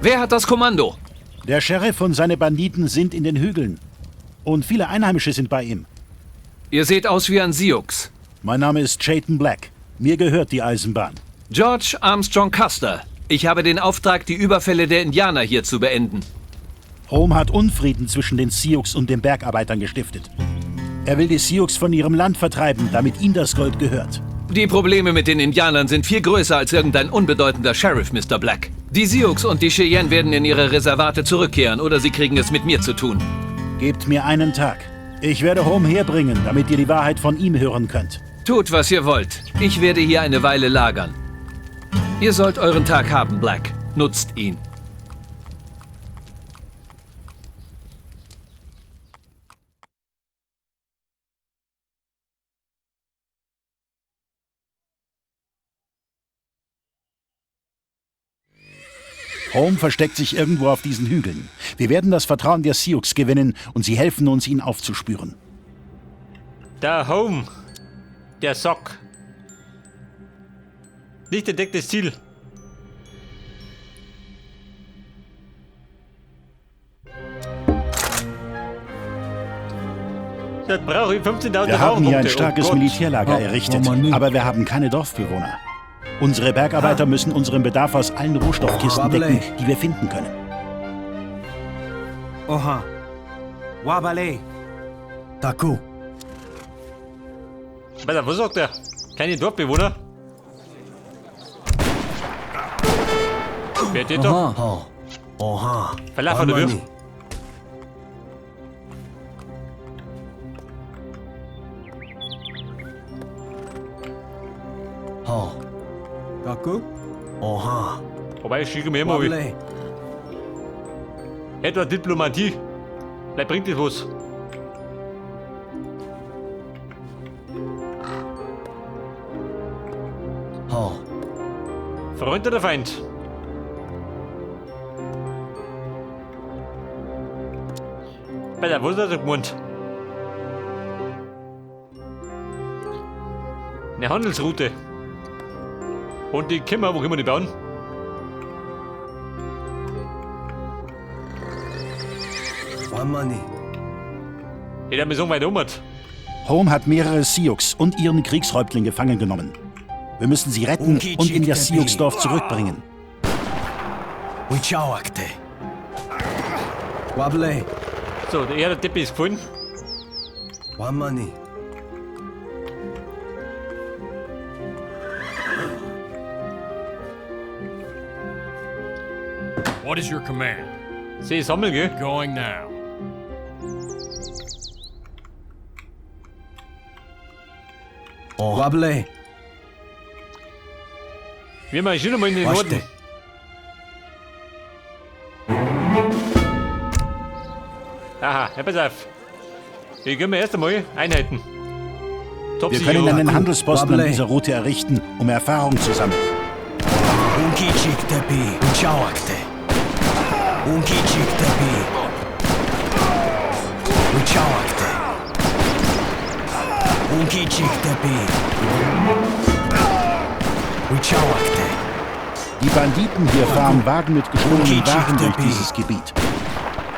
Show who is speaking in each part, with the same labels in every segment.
Speaker 1: Wer hat das Kommando?
Speaker 2: Der Sheriff und seine Banditen sind in den Hügeln. Und viele Einheimische sind bei ihm.
Speaker 1: Ihr seht aus wie ein Sioux.
Speaker 2: Mein Name ist Chayton Black. Mir gehört die Eisenbahn.
Speaker 1: George Armstrong Custer. Ich habe den Auftrag, die Überfälle der Indianer hier zu beenden.
Speaker 2: Home hat Unfrieden zwischen den Sioux und den Bergarbeitern gestiftet. Er will die Sioux von ihrem Land vertreiben, damit ihm das Gold gehört.
Speaker 1: Die Probleme mit den Indianern sind viel größer als irgendein unbedeutender Sheriff, Mr. Black. Die Sioux und die Cheyenne werden in ihre Reservate zurückkehren oder sie kriegen es mit mir zu tun.
Speaker 2: Gebt mir einen Tag. Ich werde Home herbringen, damit ihr die Wahrheit von ihm hören könnt.
Speaker 1: Tut, was ihr wollt. Ich werde hier eine Weile lagern. Ihr sollt euren Tag haben, Black. Nutzt ihn.
Speaker 2: Home versteckt sich irgendwo auf diesen Hügeln. Wir werden das Vertrauen der Sioux gewinnen und sie helfen uns, ihn aufzuspüren.
Speaker 3: Der Home. Der Sock. Nicht entdecktes Ziel. Das brauche ich 15.000
Speaker 2: Wir haben hier ein
Speaker 3: Erfahrungspunkte.
Speaker 2: starkes
Speaker 3: Oh Gott.
Speaker 2: Militärlager
Speaker 4: Oh,
Speaker 2: errichtet,
Speaker 4: oh Mann.
Speaker 2: aber wir haben keine Dorfbewohner. Unsere Bergarbeiter müssen unseren Bedarf aus allen Rohstoffkisten
Speaker 4: Wabale.
Speaker 2: decken, die wir finden können.
Speaker 5: Oha. Wabale.
Speaker 4: Taku.
Speaker 3: Alter, was sagt der? Keine Dorfbewohner? Wer geht da?
Speaker 4: Aha. Ho. Oha.
Speaker 3: Verlauf oder wie?
Speaker 4: Ho.
Speaker 5: Taku.
Speaker 4: Oha.
Speaker 3: Wobei, ich schicke mir immer wieder.
Speaker 4: Wabale.
Speaker 3: Etwa Diplomatie. Vielleicht bringt das was.
Speaker 4: Ho.
Speaker 3: Freund oder Feind? Alter, wo ist das gemeint? Eine Handelsroute. Und die können wir, wo können wir die bauen?
Speaker 4: Wamani.
Speaker 3: Ich hab mir so weit um.
Speaker 2: Home hat mehrere Sioux und ihren Kriegshäuptling gefangen genommen. Wir müssen sie retten und in das Sioux-Dorf zurückbringen.
Speaker 4: Wichawakte. Wabale.
Speaker 3: So, der Erde-Teppich ist gefallen.
Speaker 4: Wamani.
Speaker 6: What is your command?
Speaker 3: Sie sammeln, gell?
Speaker 6: Going now.
Speaker 4: Wabale.
Speaker 3: Wir marschieren mal in den Norden.
Speaker 4: Washte.
Speaker 3: Aha, ja, pass auf. Wir gönnen wir erst einmal Einheiten. Top
Speaker 2: Wir können einen Handelsposten an
Speaker 4: Wabale.
Speaker 2: dieser Route errichten, um Erfahrung zu sammeln.
Speaker 4: Unkichik tepi. Wichawakte. Unkichik tepi. Wichawakte. Unkichik tepi. Wichawakte.
Speaker 2: Die Banditen hier fahren Wagen mit gestohlenen Waren durch
Speaker 4: Tepi.
Speaker 2: dieses Gebiet.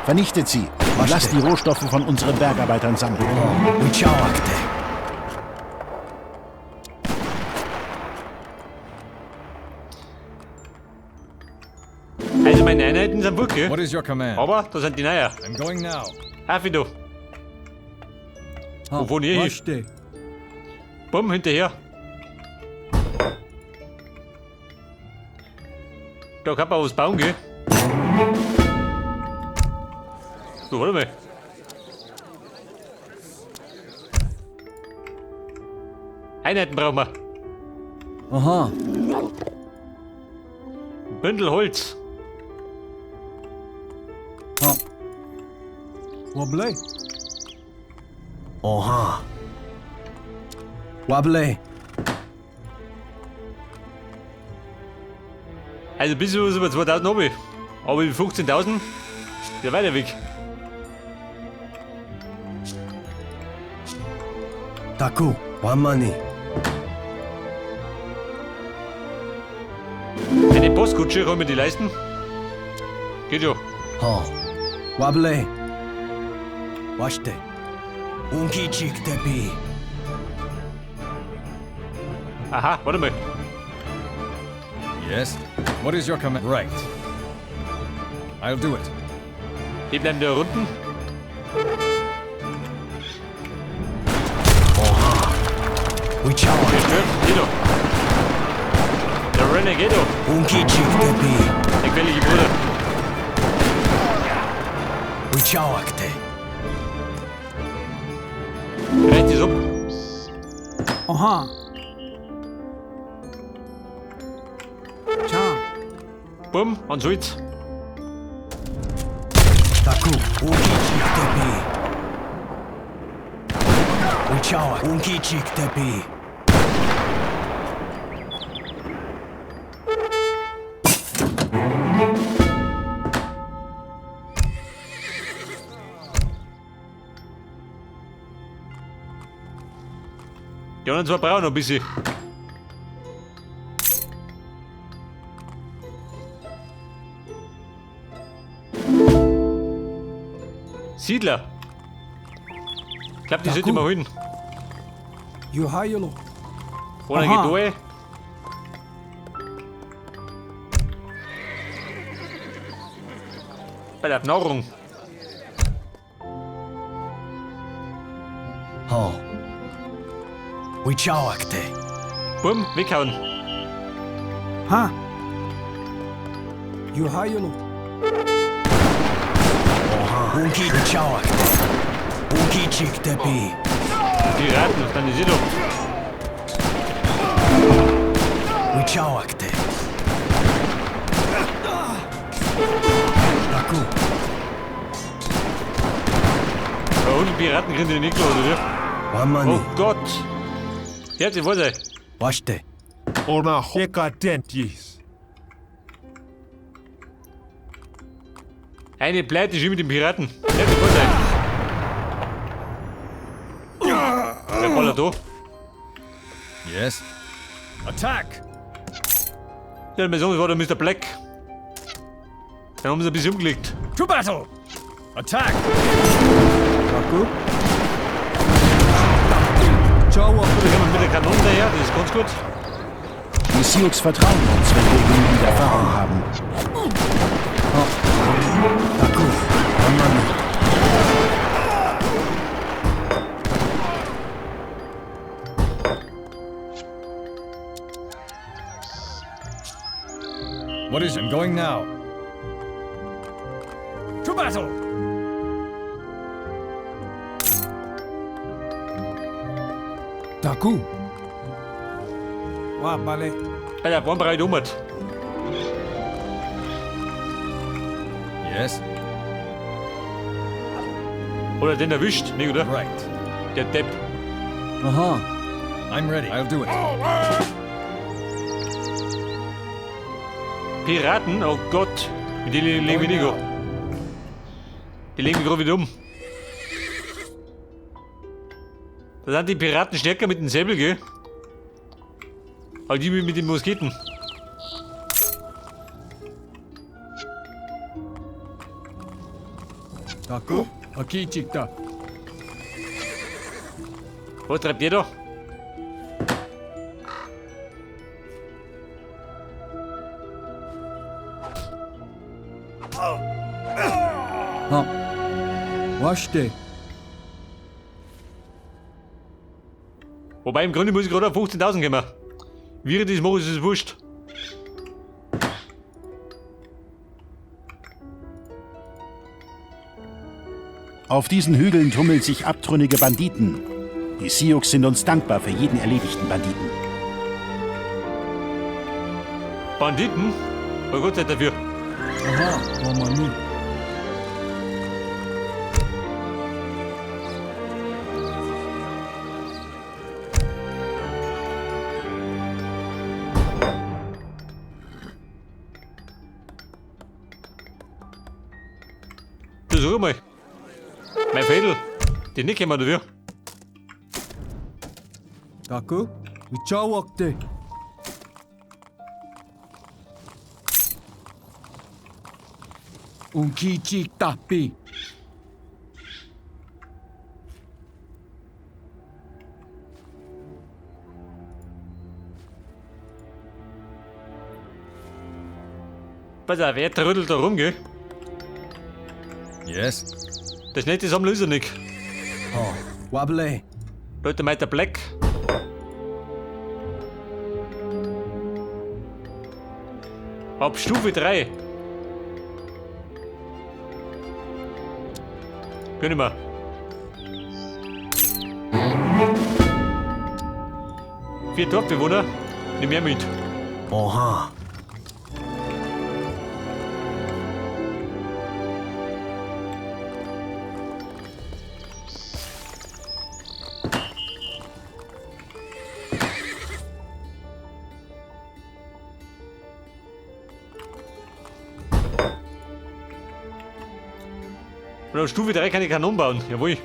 Speaker 2: Vernichtet sie und lasst die Rohstoffe von unseren Bergarbeitern sammeln.
Speaker 4: Wichawakte.
Speaker 3: Also meine Einheiten sind gut, gell?
Speaker 6: What is your command?
Speaker 3: Aber da sind die Neuer.
Speaker 6: I'm going now.
Speaker 3: Hafido. Wo wohnt ihr hier?
Speaker 5: Washte.
Speaker 3: Bumm, hinterher. Da kann man was bauen, gell? So, warte mal. Einheiten brauchen wir.
Speaker 5: Aha.
Speaker 3: Bündel Holz.
Speaker 5: Ha. Wabale.
Speaker 4: Oha. Wabale.
Speaker 3: Also bis was über 2000 habe ich. Aber über 15.000 der weiter Weg.
Speaker 4: Taku. Wamani.
Speaker 3: Eine Postkutsche kann ich mir die leisten. Geht schon.
Speaker 4: Ha. Wabale. Washte. Unkichiktepi.
Speaker 3: Aha, warte mal.
Speaker 6: Yes? What is your command? Right. I'll do it.
Speaker 3: Die bleiben da unten.
Speaker 4: Wichawakte.
Speaker 3: Geh doch. Der Renegado.
Speaker 4: Unkichiktepi.
Speaker 3: Der gefährliche Bruder.
Speaker 4: Wichawakte.
Speaker 3: Reicht es ab.
Speaker 5: Aha. Cha.
Speaker 3: Bumm, ans Holz.
Speaker 4: Taku. Unkichiktepi. Wichawak. Unkichiktepi.
Speaker 3: Die anderen zwei brauchen noch ein bisschen. Siedler. Ich glaube, die sollte ich mal holen.
Speaker 5: Yuhayolo.
Speaker 3: Einer
Speaker 5: Aha.
Speaker 3: geht durch. Bei der Nahrung.
Speaker 4: Ha. Wichawakte.
Speaker 3: Bumm, weghauen.
Speaker 5: Ha. Yuhayolo.
Speaker 4: Unki Wichawakte. Unkichiktepi.
Speaker 3: Piraten, was dann ist doch.
Speaker 4: Wichawakte. Taku.
Speaker 3: Ja, und die Piraten kriegen die nicht klar, oder?
Speaker 4: Wamani.
Speaker 3: Oh Gott. Jetzt, wo ist er?
Speaker 4: Washte.
Speaker 7: Ona Hekadentis.
Speaker 3: Eine Pleite schon mit den Piraten. Jetzt, wo ist er? Wer ballert da?
Speaker 6: Yes? Attack!
Speaker 3: Ja, mein Sohn war der Mr. Black. Dann haben sie ein bisschen umgelegt.
Speaker 6: To battle! Attack!
Speaker 5: Taku. Chawa.
Speaker 3: Da kommen wir mit der Kanone daher, das ist ganz gut.
Speaker 2: Die Sioux vertrauen uns, wenn wir genügend Erfahrung haben.
Speaker 4: Taku. Wamani.
Speaker 6: What is I'm going now. To battle!
Speaker 5: Taku. Wabale.
Speaker 3: Bei der Bombe um.
Speaker 6: Yes?
Speaker 3: Oder den erwischt, nicht, oder?
Speaker 6: Right.
Speaker 3: Der Depp.
Speaker 5: Aha.
Speaker 6: I'm ready. I'll do it.
Speaker 3: Piraten? Oh Gott. Mit denen legen wir nicht an. Die legen wir gerade wieder um. Da sind die Piraten stärker mit dem Säbel, gell? Aber die mit den Musketen.
Speaker 5: Taku. Akichikta.
Speaker 3: Was treibt ihr da?
Speaker 5: Ha. Washte.
Speaker 3: Wobei im Grunde muss ich gerade auf 15.000 kommen. Wie ich das mache, ist es wurscht.
Speaker 2: Auf diesen Hügeln tummeln sich abtrünnige Banditen. Die Sioux sind uns dankbar für jeden erledigten Banditen.
Speaker 3: Banditen? Oh Gott sei dafür.
Speaker 5: Aha. Wamani.
Speaker 3: Du sag mal. Mein Fädel. Den nicht kennen wir dafür.
Speaker 5: Taku. Wichawakte. Unkichiktapi.
Speaker 3: Pass auf, wer trödelt da rum, gell?
Speaker 6: Yes.
Speaker 3: Das nette Sammler ist er nicht.
Speaker 4: Oh. Wable.
Speaker 3: Leute, meint der Black. Ab Stufe 3. Können wir. 4 Dorfbewohner, nimm mehr mit.
Speaker 4: Oha.
Speaker 3: Und auf Stufe 3 kann ich Kanonen bauen, jawohl.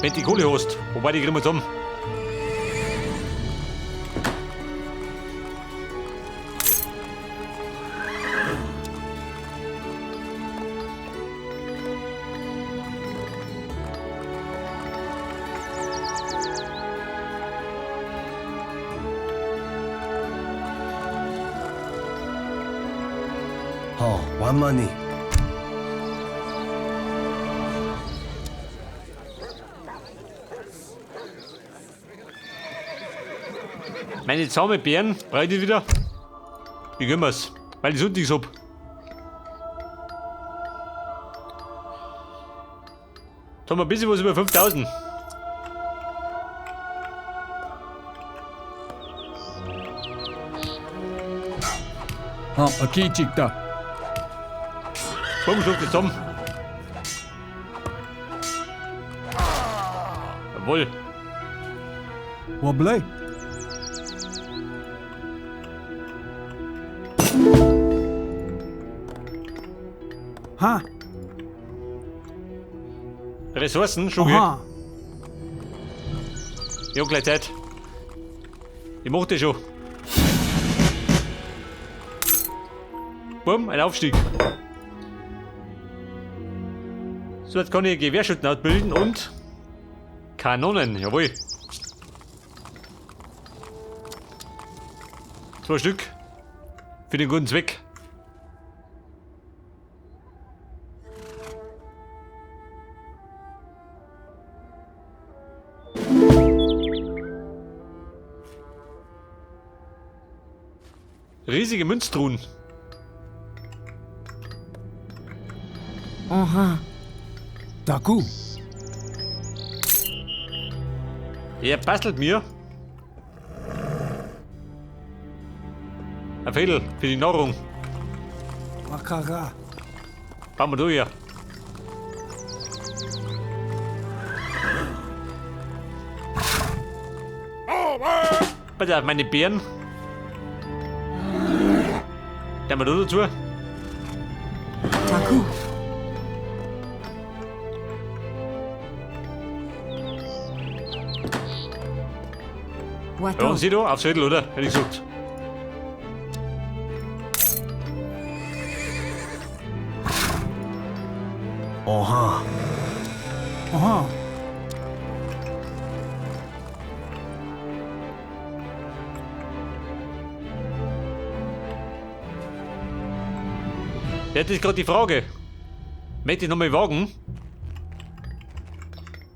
Speaker 3: Wenn du die Kohle hast, wobei die kriegen wir zusammen.
Speaker 4: Oh, Wamani.
Speaker 3: Meine zahme Bären brauche ich wieder. Wie gönnen wir's? Weil ich sonntags hab. Jetzt haben wir ein bisschen was über 5000.
Speaker 5: Ha, Akichikta.
Speaker 3: Komm, schluck das zusammen. Jawohl.
Speaker 5: Wable.
Speaker 8: Ha.
Speaker 3: Ressourcen, schon, gell?
Speaker 8: Aha.
Speaker 3: Ich hab gleich Zeit. Ich mach das schon. Bumm, ein Aufstieg. So, jetzt kann ich Gewehrschützen ausbilden und Kanonen, jawohl. 2 Stück. Für den guten Zweck. Riesige Münztruhen.
Speaker 9: Aha.
Speaker 8: Taku.
Speaker 3: Er bastelt mir ein Fädel für die Nahrung.
Speaker 8: Makara.
Speaker 3: Bauen wir durch hier. Pass auf, meine Bären. Der mal da dazu.
Speaker 9: Taku.
Speaker 3: Ja, und sie da, aufs Viertel, oder? Hätte ich gesagt.
Speaker 4: Oha.
Speaker 8: Aha.
Speaker 3: Jetzt ist gerade die Frage. Möchte ich nochmal wagen?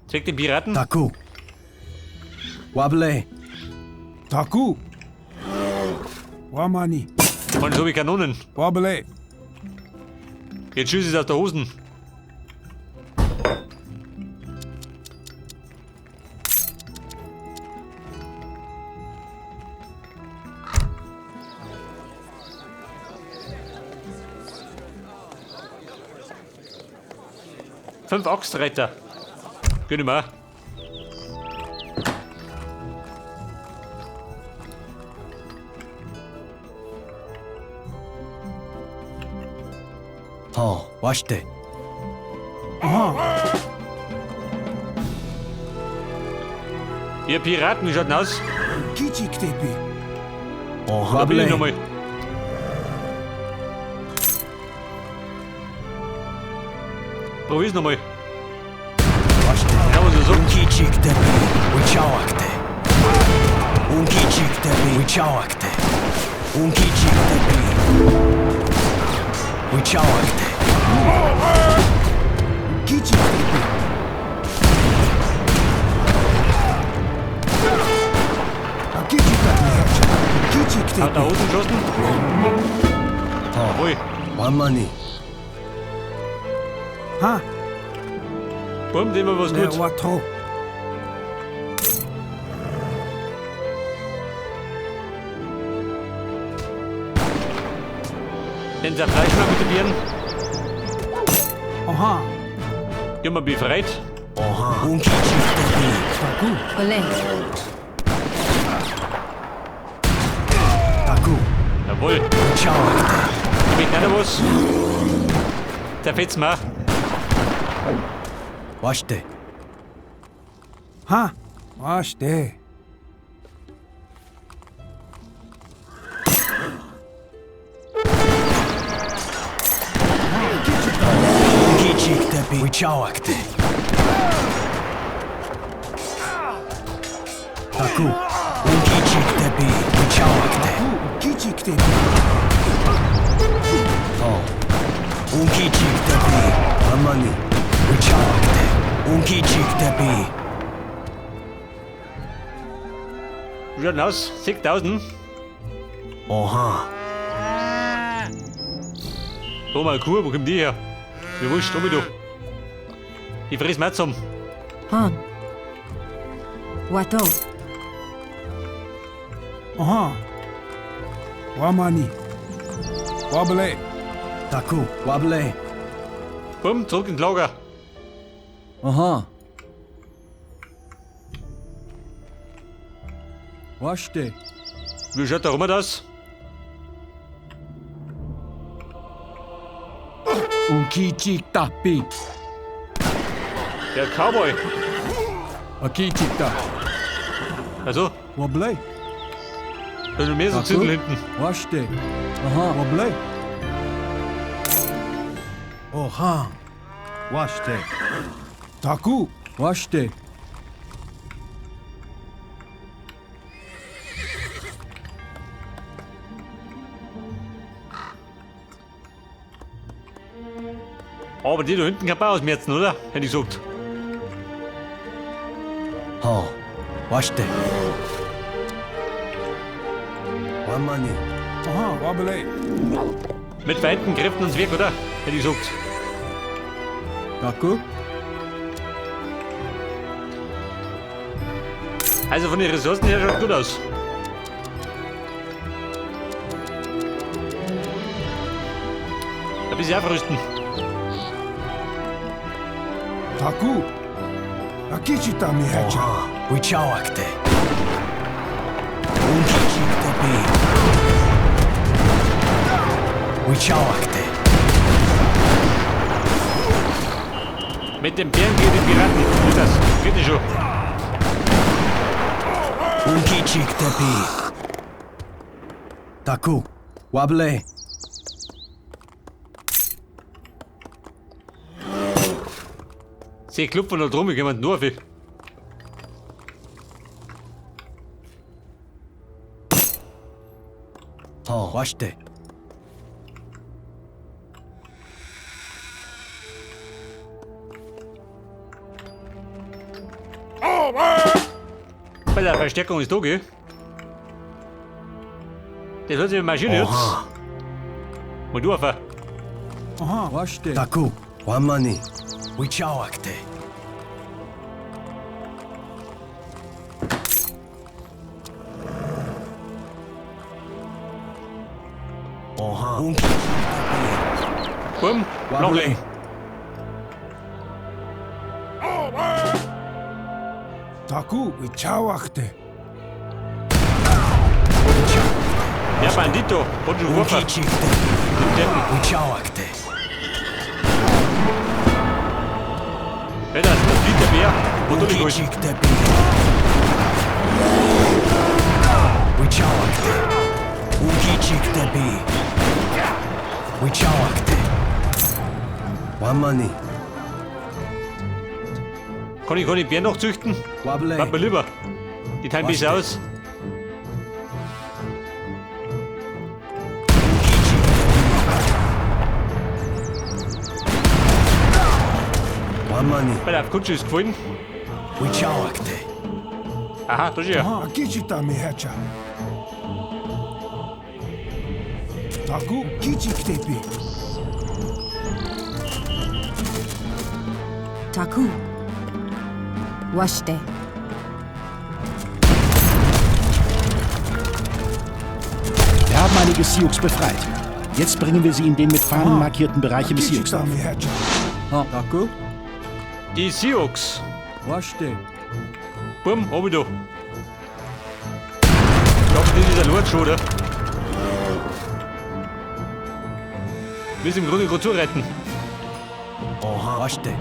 Speaker 3: Zeig den Piraten.
Speaker 4: Taku. Wable.
Speaker 8: Taku. Wamani.
Speaker 3: Und so wie Kanonen.
Speaker 8: Wable.
Speaker 3: Jetzt schießt es aus der Hosen. 5 Axtreiter. Gönn ich mir.
Speaker 4: Oh, wachte.
Speaker 8: Aha.
Speaker 3: Ihr Piraten, wie schaut denn aus?
Speaker 8: Kichiktepi.
Speaker 4: Oh,
Speaker 3: Da bin ich
Speaker 4: Wable.
Speaker 3: nochmal. Probier's nochmal.
Speaker 4: Washte.
Speaker 3: Ja, was er sagt.
Speaker 4: Unkichiktepi. Wichawakte. Unkichiktepi. Wichawakte. Unkichiktepi. Wichawakte.
Speaker 8: Kichiktepi. Akichiktepi.
Speaker 3: Hat er unten geschossen? Jawohl.
Speaker 4: Wamani.
Speaker 8: Ha.
Speaker 3: Bumm, dem war was gut.
Speaker 8: Wato.
Speaker 3: Den zerfleischen wir mit den Bieren.
Speaker 8: Aha.
Speaker 3: Gehen wir befreit.
Speaker 4: Aha. Unkichiktepi.
Speaker 8: Taku.
Speaker 9: Ole.
Speaker 4: Taku.
Speaker 3: Jawohl.
Speaker 4: Wichawakte.
Speaker 3: Ich möchte auch noch was. Zerfetzen wir.
Speaker 4: Washte.
Speaker 8: Ha. Washte.
Speaker 4: Unkichiktepi. Wichawakte. Taku. Unkichiktepi. Wichawakte.
Speaker 8: Kichiktepi.
Speaker 4: Oh. Unkichiktepi. Wamani. Wichawakte. Unkichiktepi.
Speaker 3: Wie schaut denn aus? 6000.
Speaker 4: Oha.
Speaker 3: Da mal eine Kuh, wo kommt die her? Mir wurscht, um du. Ich friss mir zusammen.
Speaker 9: Han. Wato.
Speaker 8: Aha. Wamani. Wabele.
Speaker 4: Taku. Wable.
Speaker 3: Bumm, zurück ins Lager.
Speaker 5: Aha. Washte.
Speaker 3: Wie schaut da rum aus?
Speaker 5: Unkichiktapi.
Speaker 3: Der Cowboy.
Speaker 5: Akichikta.
Speaker 3: Also,
Speaker 8: Wable.
Speaker 3: da sind mehr so Zündel hinten.
Speaker 5: Washte. Aha.
Speaker 8: Wable.
Speaker 2: Oha. Washte.
Speaker 8: Taku.
Speaker 5: Washte.
Speaker 3: Aber die da hinten kann man ausmerzen, oder? Hätte ich gesagt.
Speaker 4: Oh. Washte. Wamani.
Speaker 8: Aha. Wabele.
Speaker 3: Mit vereinten Kräften ans Werk, oder? Hätte ich gesagt.
Speaker 5: Taku.
Speaker 3: Also von den Ressourcen her schaut gut aus. Da bist du aufrüsten.
Speaker 8: Taku. Akichita mihecha.
Speaker 4: Oha. Wichawakte. Unkichiktepi. Wichawakte.
Speaker 3: Mit dem Bären gegen die Piraten. Geht das? Geht nicht schon.
Speaker 4: Unkichiktepi. Taku. Wable.
Speaker 3: Sie klopfen da drum, ich jemand nur auf.
Speaker 4: Oh. Washte.
Speaker 3: Bei der Verstärkung ist da, gell? Das hat sich die Maschine jetzt.
Speaker 4: Oha.
Speaker 3: Mal du auf.
Speaker 8: Aha.
Speaker 5: Washte.
Speaker 4: Taku. Wamani. Wichawakte. Oha.
Speaker 3: Bumm,
Speaker 4: Wable.
Speaker 3: noch
Speaker 8: Taku. Wichawakte.
Speaker 3: Ja, Bandito. Und schon Wurfer.
Speaker 4: Unkichiktepi.
Speaker 3: Deppen.
Speaker 4: Wichawakte.
Speaker 3: Wer das? Das fliegt der Bär. Und du mich holen.
Speaker 4: Unkichiktepi. Wichawakte. Unkichiktepi. Wichawakte. Wamani.
Speaker 3: Kann ich keine Bären noch züchten?
Speaker 4: Wable.
Speaker 3: Warte mal lieber. Die teilen besser aus.
Speaker 4: Wamani.
Speaker 3: Bei der Kutsche ist gefallen.
Speaker 4: Wichawakte.
Speaker 3: Aha, da ist er.
Speaker 8: Aha, Akichita Mihecha. Taku Kichiktepi.
Speaker 9: Taku. Washte.
Speaker 2: Wir haben einige Sioux befreit. Jetzt bringen wir sie in den mit Fahnen markierten Bereich im
Speaker 8: Akichita
Speaker 2: Sioux-Dorf.
Speaker 8: Mihecha.
Speaker 5: Ha. Taku.
Speaker 3: Die Sioux.
Speaker 5: Washte.
Speaker 3: Bumm, hab ich da. Ich glaube, das ist ein Lord schon, oder? Wir sind im Grunde gerade zureiten.
Speaker 4: Oha. Washte.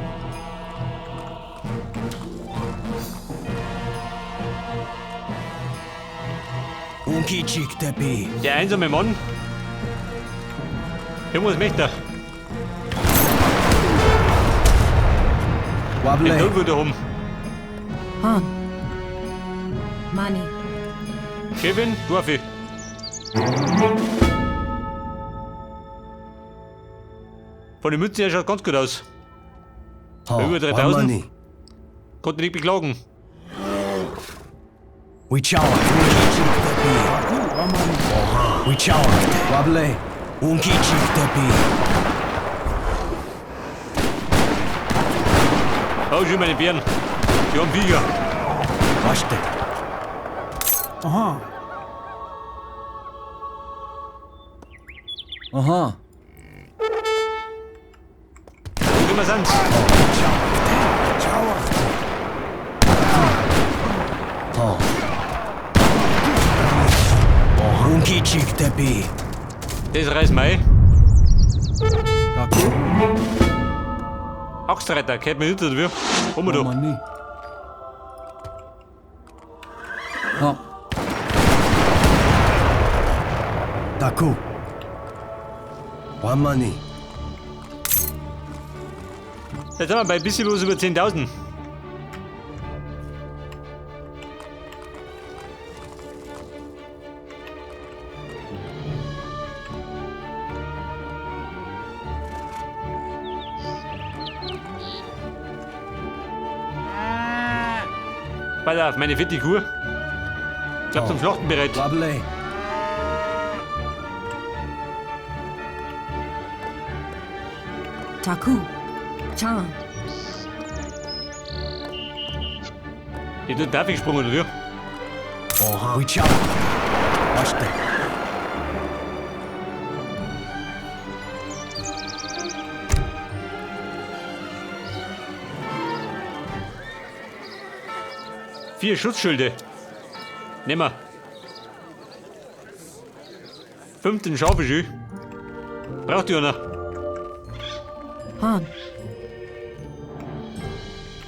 Speaker 4: Unkichiktepi.
Speaker 3: Der einsame Mann. Der muss möchte. Den
Speaker 4: Wable.
Speaker 3: Tod wieder haben.
Speaker 9: Han. Mani.
Speaker 3: Kevin, Dorfi. Von den Mützen her schaut ganz gut aus.
Speaker 4: Ha.
Speaker 3: Über 3000.
Speaker 4: Wamani.
Speaker 3: Konnte nicht beklagen.
Speaker 4: Wichawakte. Oha. Wichawakte. Wable. Unkichiktepi.
Speaker 3: Oh, schön meine Bären. Die haben Viecher.
Speaker 4: Washte.
Speaker 8: Aha.
Speaker 5: Aha.
Speaker 3: Wo immer sind's?
Speaker 4: Ha. Unkichiktepi.
Speaker 3: Das reißt mei.
Speaker 5: Taku.
Speaker 3: Axtreiter, kennt man nicht, oder wie? Haben wir da.
Speaker 5: Wamani. Ha.
Speaker 4: Taku. Wamani.
Speaker 3: Jetzt sind wir bei ein bisschen was über 10.000. Pass auf, meine fette Kuh. Ich glaub, zum Schlachten bereit.
Speaker 4: Wable.
Speaker 9: Taku. Chan.
Speaker 3: Ich bin darf ich gesprungen, oder wie?
Speaker 4: Oha. Wichawakte. Washte.
Speaker 3: Vier Schutzschilde. Nehmen wir. 15 Schafe schön. Braucht die einer?
Speaker 9: Han.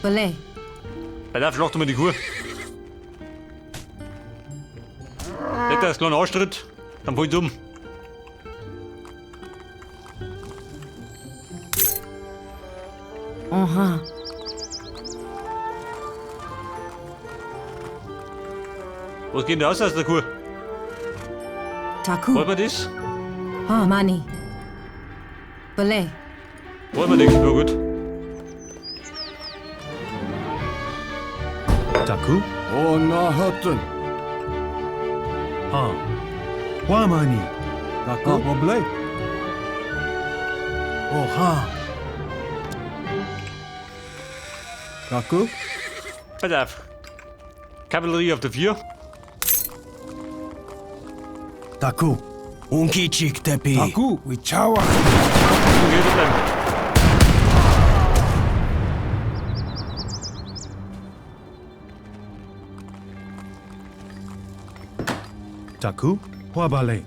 Speaker 9: Belay.
Speaker 3: Bei der schlachten wir die Kuh. Nicht, dass es kleinen Arschtritt, dann fällt's um.
Speaker 9: Aha.
Speaker 3: Was geht denn da raus aus der Kuh?
Speaker 9: Taku.
Speaker 3: Wollen wir das?
Speaker 9: Ha. Mani. Belay.
Speaker 3: Wollen wir nicht, na gut.
Speaker 7: Taku?
Speaker 5: Oh, na Hutton.
Speaker 7: Ha. Wamani.
Speaker 5: Taku.
Speaker 8: Wable.
Speaker 7: Oha.
Speaker 5: Taku.
Speaker 3: Pass auf. Kavallerie auf der 4.
Speaker 4: Taku. Unkichiktepi.
Speaker 8: Taku Wichawakte.
Speaker 3: Okay, da bleiben.
Speaker 7: Taku? Wabale.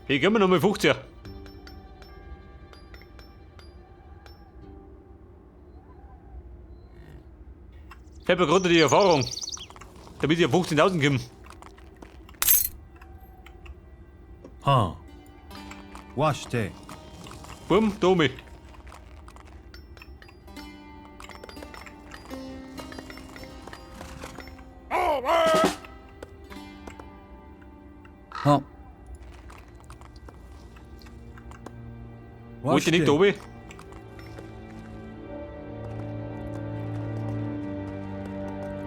Speaker 3: Hier gehen wir nochmal 50er. Ich habe ja gerade die Erfahrung, damit ich auf 15.000 komme.
Speaker 7: Ha. Washte.
Speaker 3: Bumm, da oben.
Speaker 5: Ha.
Speaker 3: Wollte nicht da oben?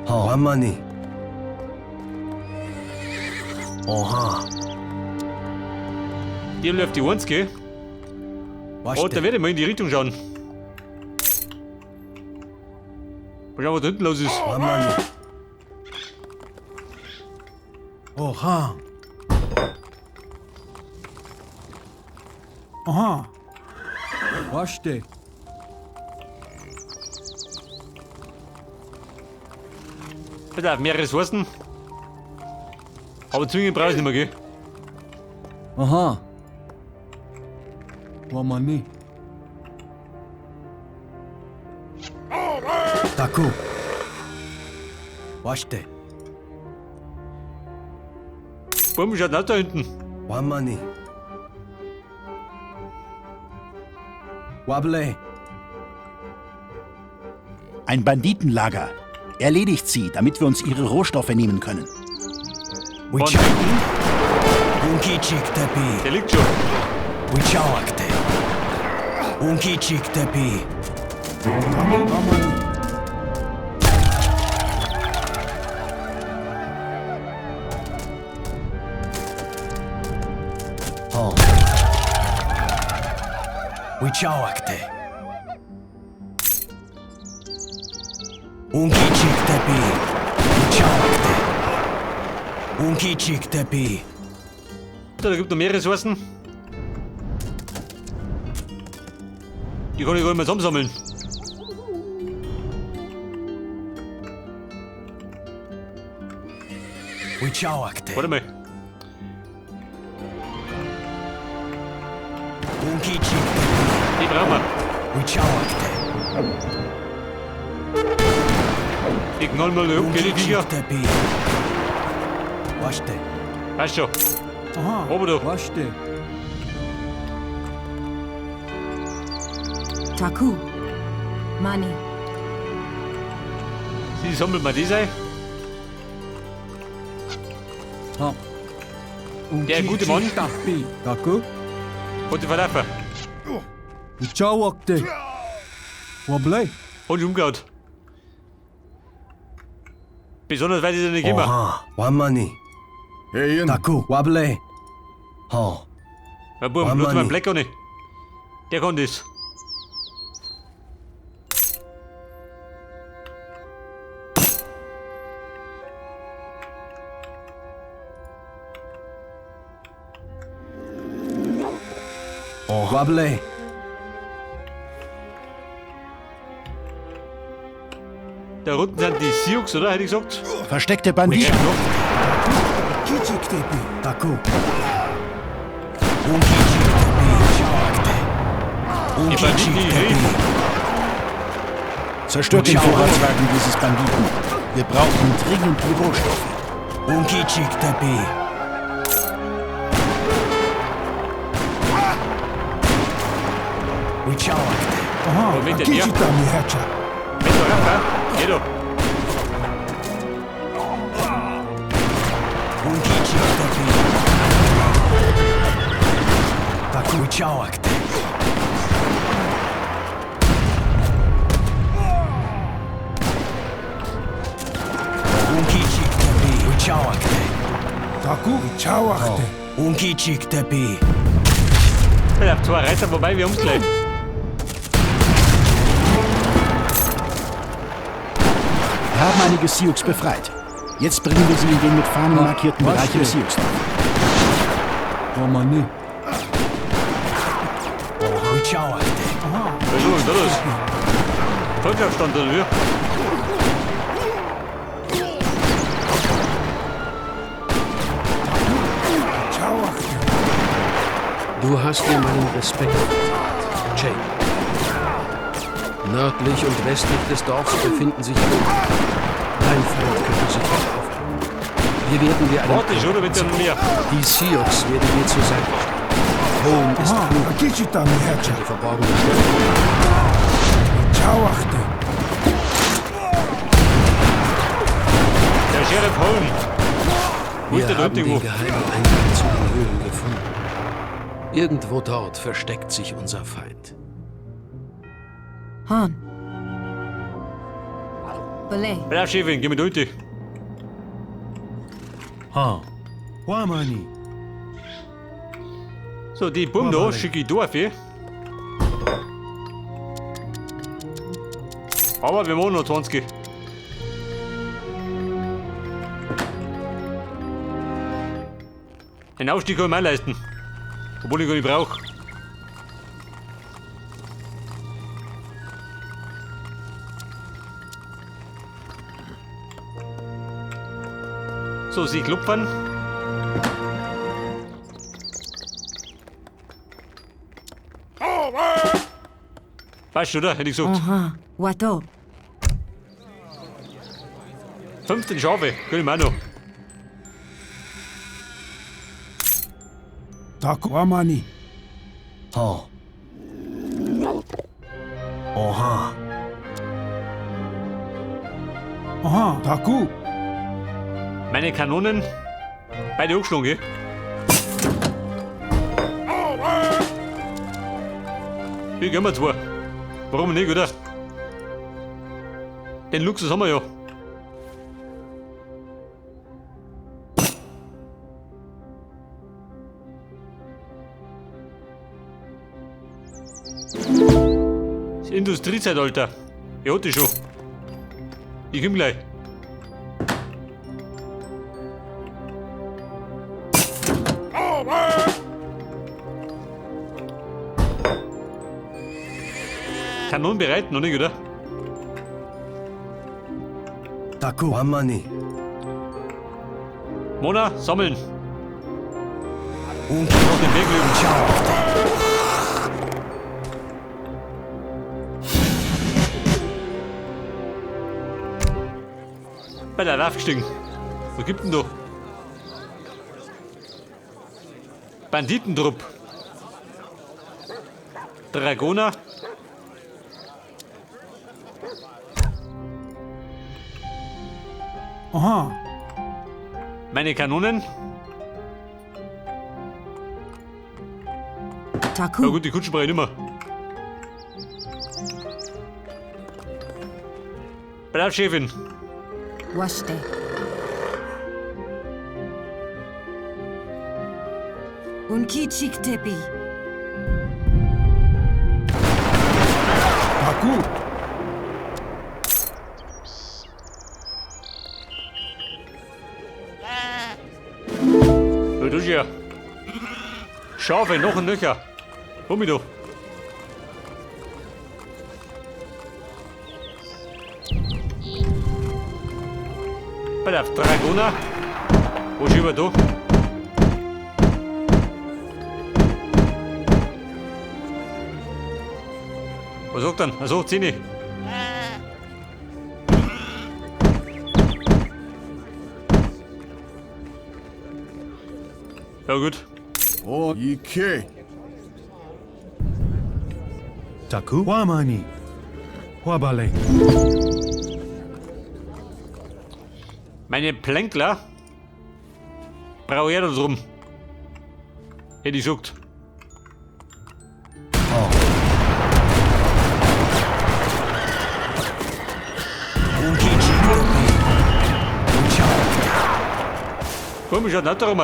Speaker 4: Ha. Wamani. Oha.
Speaker 3: Die läuft die 1, gell? Oh, da werde ich mal in die Richtung schauen. Mal schauen, was da hinten los ist.
Speaker 4: Wamani.
Speaker 7: Oha.
Speaker 8: Aha.
Speaker 5: Washte.
Speaker 3: Bitte auf mehr Ressourcen. Aber zwingend brauche ich nicht mehr, gell?
Speaker 5: Aha. Wamani.
Speaker 4: Taku. Washte.
Speaker 3: Bumm, schaut aus da hinten.
Speaker 4: Wamani. Wable.
Speaker 2: Ein Banditenlager. Erledigt sie, damit wir uns ihre Rohstoffe nehmen können.
Speaker 4: Wicha. Unkichik tepi.
Speaker 3: Der liegt schon.
Speaker 4: Wichawakte. Unkichik tepi. Ha. Wichawakte. Unkichik tepi. Wichawakte. Unkichik tepi.
Speaker 3: Da gibt noch mehr Ressourcen. Die kann ich gar nicht mehr zusammensammeln.
Speaker 4: Wichawakte.
Speaker 3: Warte mal.
Speaker 4: Unkichik tepi.
Speaker 3: Die brauchen wir.
Speaker 4: Wichawakte.
Speaker 3: Die knallen mal ab, gell, die Viecher.
Speaker 4: Unkichik tepi. Washte.
Speaker 3: Passt schon.
Speaker 8: Aha.
Speaker 3: Oben da.
Speaker 5: Washte.
Speaker 9: Taku. Mani.
Speaker 3: Sie sammelt mal das ein.
Speaker 5: Ha.
Speaker 3: Der gute Mann.
Speaker 5: Tapi. Taku.
Speaker 3: Hat die verlaufen.
Speaker 5: Wichawakte. Wable.
Speaker 3: Hat sich umgehauen. Besonders weit ist er nicht gekommen.
Speaker 4: Oha. Wamani.
Speaker 6: Hey, Ian.
Speaker 4: Taku. Wable. Ha.
Speaker 3: Na Bub,
Speaker 4: Mann,
Speaker 3: lass mal
Speaker 4: Manni.
Speaker 3: Black an. Der kann das.
Speaker 4: Oh. Wable.
Speaker 3: Da unten sind die Sioux, oder? Hätte ich gesagt.
Speaker 2: Versteckte Banditen.
Speaker 8: Kichik tepi.
Speaker 4: Taku. Unkichik tepi. Wichawakte.
Speaker 3: Die
Speaker 4: Unkichik
Speaker 3: Banditen, die
Speaker 4: tepi.
Speaker 2: Zerstört den Vorratswagen dieses Banditen. Wir brauchen dringend die Rohstoffe.
Speaker 4: Unkichik tepi. Wichawakte.
Speaker 8: Aha.
Speaker 3: Wo mit der dir?
Speaker 8: Kichita mihacha.
Speaker 3: Mit da rauf, hä? Geh doch.
Speaker 4: Unkichik tepi. Taku. Wichawakte. Unkichik tepi. Wichawakte.
Speaker 8: Taku. Wichawakte.
Speaker 4: Unkichik tepi.
Speaker 3: Ich hab zwei Reiter, wobei wir haben's gleich.
Speaker 2: Wir haben einige Sioux befreit. Jetzt bringen wir sie in den mit Fahnen markierten Bereich im
Speaker 5: Washte.
Speaker 2: Sioux.
Speaker 5: Wamani.
Speaker 4: Wichawakte.
Speaker 3: Was ist denn da los? Volksabstand oder wie?
Speaker 8: Wichawakte.
Speaker 10: Du hast dir meinen Respekt verdient, Jane. Nördlich und westlich des Dorfs befinden sich Ruinen. Dein Feind könnte sich dort aufhalten. Wir werden dir einen
Speaker 3: Warte schon, oder mit dem mehr?
Speaker 10: Die Sioux werden dir zur Seite stehen. Holm ist
Speaker 8: Aha.
Speaker 10: klug.
Speaker 8: Akichita mihecha.
Speaker 10: Die verborgene Stelle.
Speaker 8: Chawakte.
Speaker 3: Der Sheriff Holm. Wo ist
Speaker 10: Wir
Speaker 3: der
Speaker 10: haben
Speaker 3: dort irgendwo?
Speaker 10: den geheimen Eingang zu den Höhlen gefunden. Irgendwo dort versteckt sich unser Feind.
Speaker 9: Han. Belay.
Speaker 3: Pass auf, Chefin, geh mit unten.
Speaker 7: Ha. Wamani.
Speaker 3: So, die Bum da schicke ich da auf. Aber wir machen noch 20. Den Aufstieg kann ich mir auch leisten. Obwohl ich gar nicht brauche. So, sie klopfen. Weißt du, oder? Hätte ich gesagt.
Speaker 9: Aha. Wato.
Speaker 3: 15 Schafe, gönn ich mir auch noch.
Speaker 8: Taku. Wamani.
Speaker 4: Ha. Oha.
Speaker 8: Aha. Taku.
Speaker 3: Meine Kanonen, beide angeschlagen, gell? Hier gehen wir zwei. Warum nicht, oder? Den Luxus haben wir ja. Das Industriezeitalter. Ich hatte schon. Ich komm gleich. Kanonen bereit, noch nicht, oder?
Speaker 4: Taku. Wamani.
Speaker 3: Mona, sammeln.
Speaker 4: Unki.
Speaker 3: Noch den Weg lügen.
Speaker 4: Chawakte.
Speaker 3: Bei der aufgestiegen. Was gibt denn da? Banditentrupp. Dragoner.
Speaker 8: Aha.
Speaker 3: Meine Kanonen.
Speaker 9: Taku.
Speaker 3: Ja gut, die Kutschen brauche ich nicht mehr. Bleib, Chefin.
Speaker 9: Washte. Unkichiktepi.
Speaker 8: Taku.
Speaker 3: Ja, das ist ja. Schafe, noch ein Löcher. Hol mich doch. Bei der Dragoner. Wo ist über da? Was sagt dann? Also, 10. Ja gut.
Speaker 11: Oh, Ike.
Speaker 7: Taku. Wamani. Wabale.
Speaker 3: Meine Plänkler brauche ich auch noch drum. Hätte ich gesagt.
Speaker 4: Unkichiktepi. Chawakte.
Speaker 3: Komisch, hat nicht darum.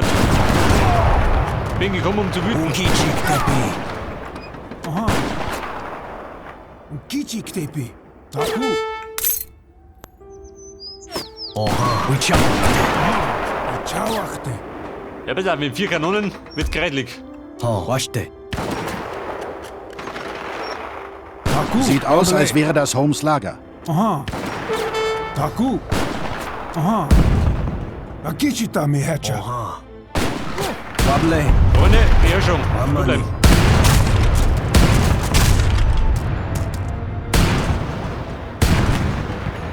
Speaker 3: Bin gekommen, um zu wüten.
Speaker 4: Unkichiktepi.
Speaker 8: Aha. Kichiktepi. Taku.
Speaker 4: Oha. Wichawakte.
Speaker 8: Chawakte.
Speaker 3: Ja, bitte, mit 4 Kanonen wird kreidlig.
Speaker 4: Ha. Washte.
Speaker 8: Taku.
Speaker 2: Sieht aus, als wäre das Holmes Lager.
Speaker 8: Aha. Taku. Aha. Akichita mihecha.
Speaker 4: Oha. Wable.
Speaker 3: Ohne Beherrschung.
Speaker 4: Mann.
Speaker 3: Gut bleiben.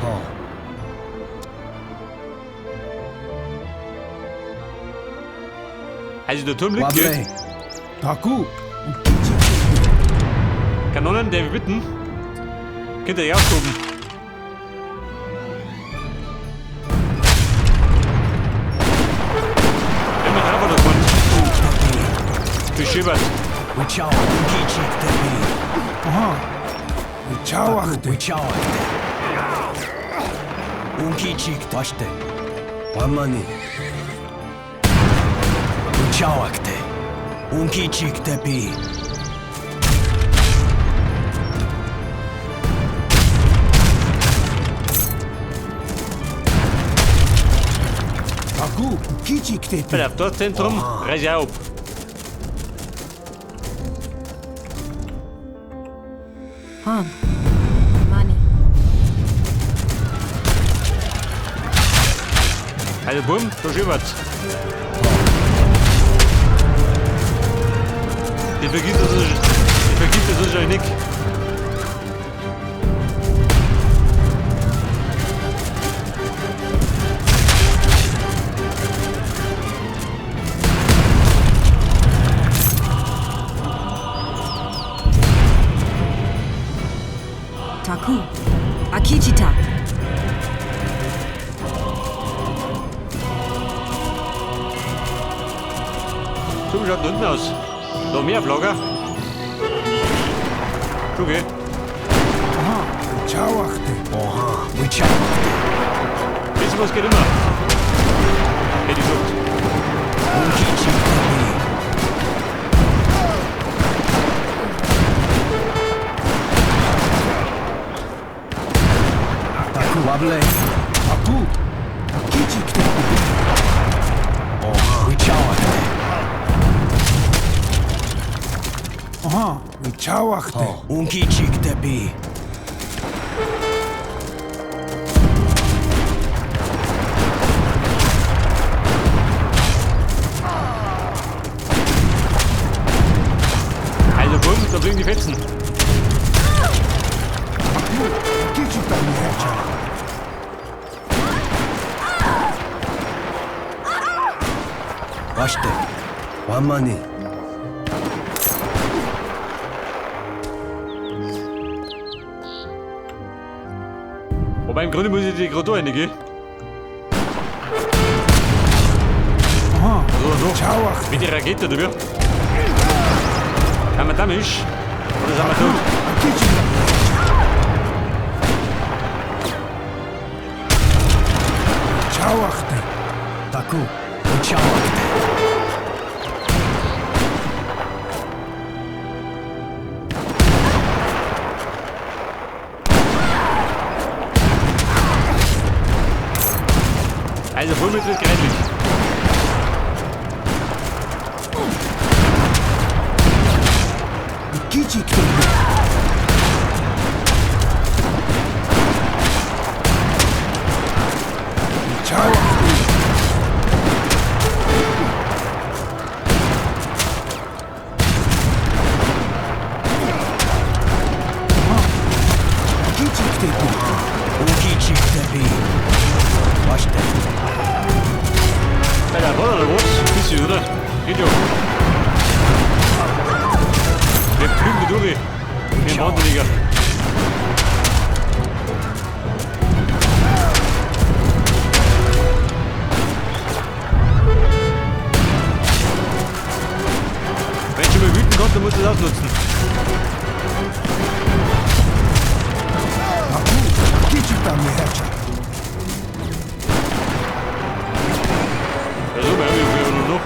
Speaker 4: Ha.
Speaker 3: Also der Turm liegt hier.
Speaker 4: Wable.
Speaker 8: Taku.
Speaker 3: Kanonen, der wir bitten. Könnt ihr ja austoben. Wenn man drauf oder kommt. Beschibbert.
Speaker 8: Aha. Wichawakte.
Speaker 4: Unkichik washte. Wamani. Wichawakte. Unkichik tepi.
Speaker 8: Taku. Kichik tepi.
Speaker 3: Bei der Dorfzentrum reiß ich auch ab.
Speaker 9: Hom. Mani.
Speaker 3: Also Bumm, da schibbert's. Die vergisst das, die vergisst das wahrscheinlich nicht.
Speaker 9: Taku. Akichita.
Speaker 3: So, wie schaut denn unten aus? Noch mehr Flagger? Schon, gell?
Speaker 8: Aha. Wichawakte.
Speaker 4: Oha. Wichawakte.
Speaker 3: Wissen was geht immer. Hätte ich gesagt.
Speaker 4: Unkichik tepi. Taku wable.
Speaker 8: Taku. Kichik tepi.
Speaker 4: Oha. Wichawakte.
Speaker 8: Aha. Wichawakte.
Speaker 4: Unkichik tepi.
Speaker 3: Also Bumm, da fliegen die Fetzen.
Speaker 8: Taku. Kichita mihecha.
Speaker 4: Washte. Wamani.
Speaker 3: Wobei im Grunde muss ich die gerade da rein, gell?
Speaker 8: Aha.
Speaker 3: So, so.
Speaker 8: Wichawakte.
Speaker 3: Wie die Rakete, oder wie? Haben wir Damage? Oder sind wir tot?
Speaker 8: Kichita. Wichawakte.
Speaker 4: Taku. Wichawakte.
Speaker 3: Also voll mit wird gerettlich.
Speaker 8: Kichik tepi. Wichawakte. Kichik tepi.
Speaker 4: Unkichik tepi. Washte.
Speaker 3: Bei der Roller oder was? Bisschen, oder? Geht ja. Wir pflügen die durch. Wie ein Wahnsinniger. Wenn ich schon mal wütend kommt, dann muss ich das ausnutzen.
Speaker 8: Taku. Kichita mihecha.
Speaker 3: Ja, so, wir haben ja noch.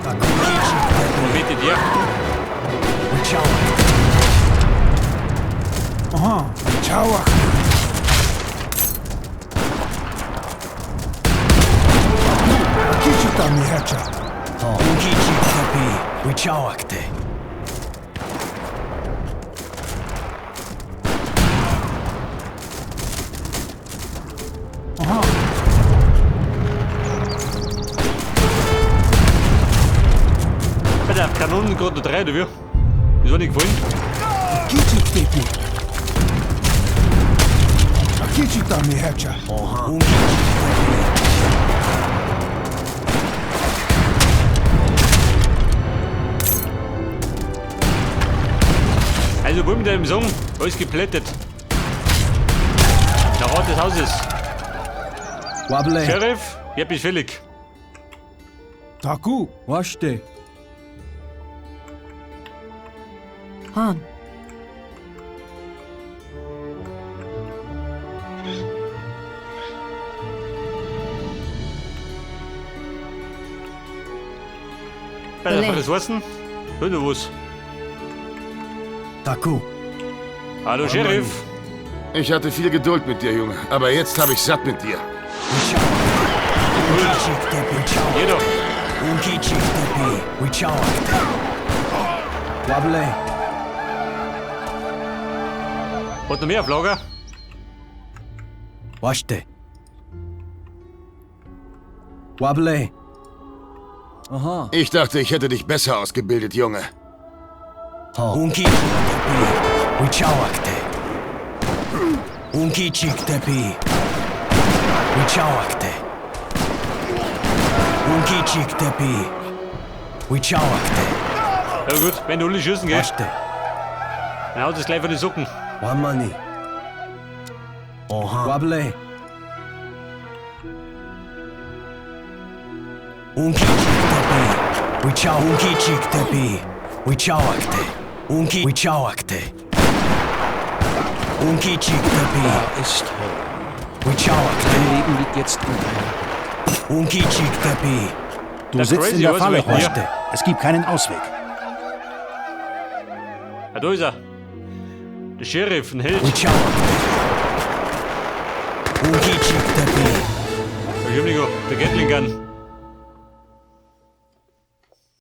Speaker 4: Taku. Kichik tepi.
Speaker 3: Und weht der?
Speaker 4: Wichawakte.
Speaker 8: Aha. Wichawakte. Taku. Kichita mihecha.
Speaker 4: Unkichik tepi. Wichawakte.
Speaker 8: Aha.
Speaker 3: Bei der Kanonen gerade noch 3, oder wie? Ist auch nicht gefallen.
Speaker 8: Kichik tepi. Kichita mihecha.
Speaker 4: Oha. Unkichik tepi.
Speaker 3: Kinder im Song, alles geplättet. Nach Ort des Hauses.
Speaker 5: Wable.
Speaker 3: Sheriff, ich bin fällig.
Speaker 8: Taku.
Speaker 5: Washte.
Speaker 9: Han.
Speaker 3: Bei der
Speaker 9: Belay.
Speaker 3: Ressourcen? Hör du was?
Speaker 4: Taku.
Speaker 3: Hallo Sheriff.
Speaker 11: Ich hatte viel Geduld mit dir, Junge. Aber jetzt habe ich satt mit dir.
Speaker 3: Geh doch.
Speaker 4: Wable.
Speaker 3: Hat noch mehr auf Lager?
Speaker 4: Washte. Wable.
Speaker 5: Aha.
Speaker 11: Ich dachte, ich hätte dich besser ausgebildet, Junge.
Speaker 4: Unkichiktepi. Wichawakte. Unkichiktepi. Wichawakte. Unkichiktepi. Wichawakte.
Speaker 3: Ja gut, wenn du alle schießen gehst,
Speaker 4: Washte.
Speaker 3: dann haut es gleich von den Socken.
Speaker 4: Wamani. Oha. Wable. Unkichiktepi. Wichaw. Unkichiktepi. Wichawakte. Unki. Wichawakte. Unkichiktepi.
Speaker 10: Da ist Horn.
Speaker 4: Wichawakte.
Speaker 10: Dein Leben liegt jetzt in deiner Hand.
Speaker 4: Unkichiktepi.
Speaker 2: Du
Speaker 3: Der
Speaker 2: sitzt
Speaker 3: crazy
Speaker 2: in der
Speaker 3: Horse
Speaker 2: Falle,
Speaker 3: mit mir.
Speaker 2: Horn. Es gibt keinen Ausweg.
Speaker 3: Ja, da ist er. Der Sheriff, ein Held.
Speaker 4: Wichawakte. Unkichiktepi.
Speaker 3: Der Gatling Gun.